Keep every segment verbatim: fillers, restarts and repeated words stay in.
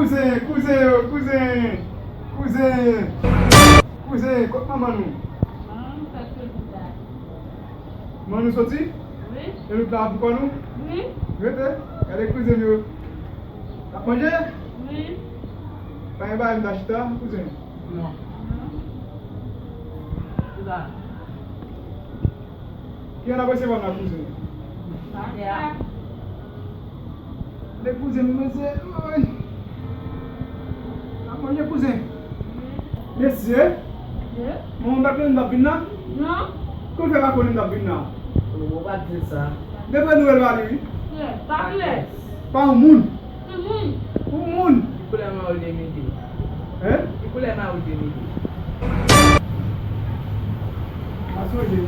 Kouzen, kouzen yo, kouzen, kouzen, kouzen, kot manman nou? Manman nou fè kouzen. Manman nou soti? Wi. E nou la pou kò nou? Wi. Rete, gade kouzen yo. N ap manje? Wi. Pa gen bagay m ta chita, kouzen. Non. Non. Ki sa? Ki jan n ap resevwa m la, kouzen? Atè a. Gade kouzen m, mesye. Oy. N ap manje, kouzen. Mesye. Manman pa konnen m t ap vin la? Non. Kòman fè pa konnen m t ap vin la? Ou pa di l sa. Depi nouvèl pa li, wi. Pa klè. Pa yon moun. Yon moun. Yon moun. Ki koulè mawouj de midi? Hein? Ki koulè mawouj de midi? Pa sonje.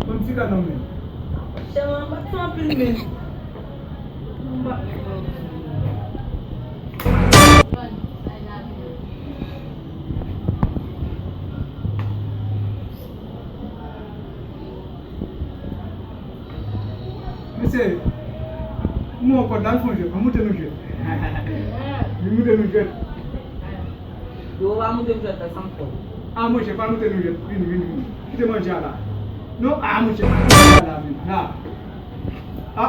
Yon ti ka nan men. Chè, mwen pa t fè anpil men. Mesye, ou mwen kòd la, nou fè yon jwèt, nou moute nou jwèt. Nou moute nou jwèt. Yo, ou pa moute m jwèt la, sa m fè w? A, monchè, pa moute nou jwèt. Vini, vini, vini. Kite manje a la. Non, a, monchè, pa moute a la, vini. A. A,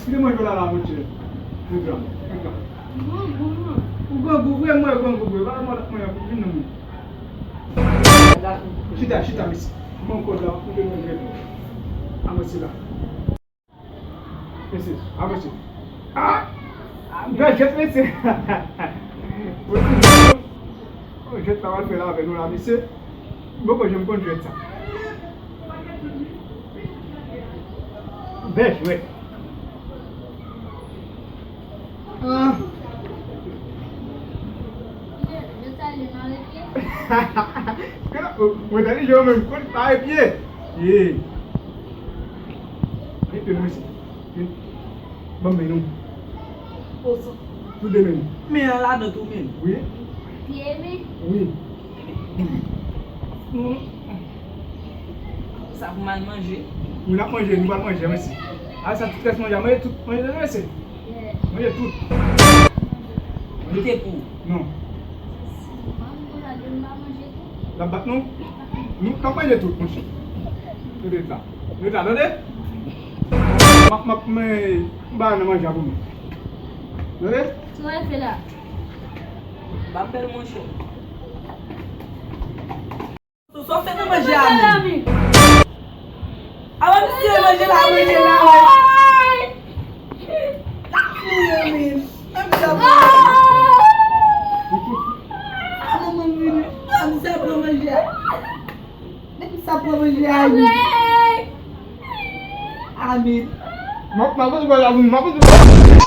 kite manje w la, la, monchè. Vin pran, vin pran. Ou grangou vre, mwen grangou vre. Pa mwen, mwen, vin nan men. Chita, chita, mesye. Mwen kòd la, moute nou jwèt. A, monchè la. Mesye, avanse. Ah! Bèl jwèt, mesye. Oh, jwèt la w al fè la avè nou la, mesye. M poko janm konn jwèt sa. Bèl jwèt. Ah. Mwen tande jwe menm kot pa e pye. Ye. Epi mwen se. Ban m men nou. Tou de men. Men an ladan tou men. Wi. Pye men. Wi. Sa pou m al manje. Wi, n ap manje, nou pral manje, mèsi. A sa tout rès manje, manje tout, manje tout, mèsi. Manje tout. Manje tout. Non. L ap bat nou? Nou, n ap manje tout, monchè. Nou ret la. Nou ret la, tande? M ap, m ap, men, m ba nan manje a pou nou. Tande? Sa w fè la? Ba m bèl monchè. Sa w fè nan manje a menm? Avan misye manje la, manje la. La kriye menm. Menm sa pou manje. A manman m vini. Menm sa pou manje a. Menm sa pou manje a. Amen. Amen. M ap, m ap, m ap, m ap,